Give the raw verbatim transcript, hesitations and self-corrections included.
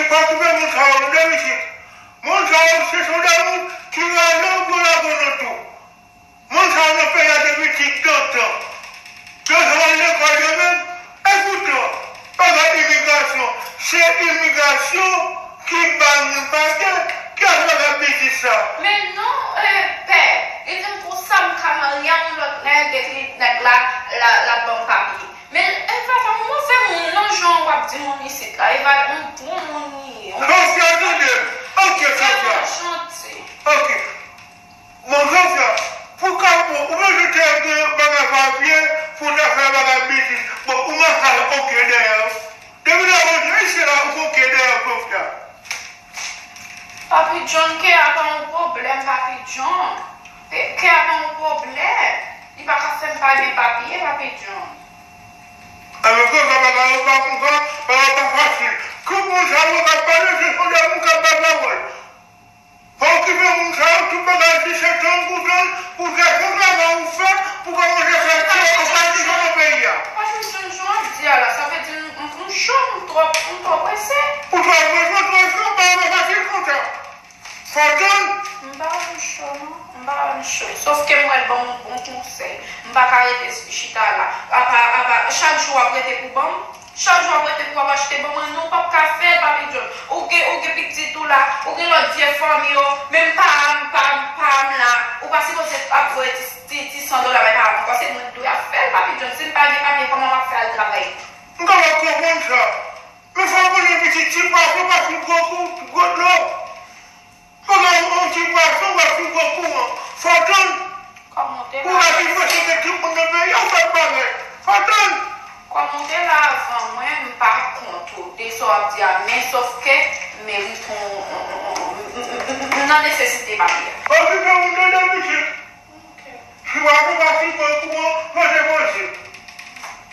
Pa koupe moun sa yo, de pitit. Moun sa yo, se son de moun ki rale w pou lago nan tou. Moun sa yo nan peyi a depi ti tantan. Yo jwenn lekòl yo menm. Epoutan, bagay imigrasyon, se imigrasyon ki bay moun pase, ki al bagay biznis sa. Men non, eh, pè, li di m konsa m ka marye a yon lòt nèg epi nèg la, la, la ban m papye. Men Eva, pa move moun non, jan w ap di moun isit la. Eva, yon bon moun li ye. Sofia, tande m. Ok, Sofia. Janti. Ok. Bon, Sofia, pou ka bon, ou bezwen te gen bagay papye, pou ta fè bagay biznis. Bon, ou mèt al ok dèyè. Depi lè ou jwenn se la ou ok dèyè, Sofia. Papi John, kè a pa yon pwoblèm, Papi John. Kè a pa yon pwoblèm. Li pa ka fè m pa gen papye, Papi John. Alò, Sofia, bagay yo pa konsa, bagay yo pa fasil. Tout moun sa yo k ap pale, se son de moun k ap bay pawòl. Pa okipe moun sa yo, tout bagay ki se tann pou tann, pou fè fon travay ou fè, pou kòmanse fè kè ou pa di sa nan peyi a. Papi John, jan w ap di a la, sa vle di m, m, m cho, m twò, m twò prese. Ou twò prese, ou twò cho, bagay pa fasil konsa. Fò tann. M pa wè m cho non, m pa wè m cho. Sòf ke m wè l ban m yon bon konsèy. M pa ka rete chita la. Apa, apa, chak jou w ap rete pou ban m. Chak jou w ap rete pou w ap achte ban mwen, non, w p ap ka fè l, Papi John. Ou gen, ou gen pitit ou la, ou gen lòt vye fanmi yo, menm pa m, pa m, pa m la, ou pa sipoze ap voye ti, ti, ti san dola bay pa m ankò, se mwen k dwe ap fè l, Papi John. Si m pa gen papye, kòman m ap fè al travay? M kapab konprann sa. Men fò w konnen pitit, ti pwason pa sou gwo kou, gwo dlo. Pandan yon ti pwason w ap sou gwo kouran, fò tann. Kòm ou te la, ou pa vin pwofite tout moun nan peyi a, ou pa t bagay. Fò tann. Kòm ou te la avan mwen, m pa kont ou de sa w ap di a, men sòf ke m merite yon, m nan nesesite papye a.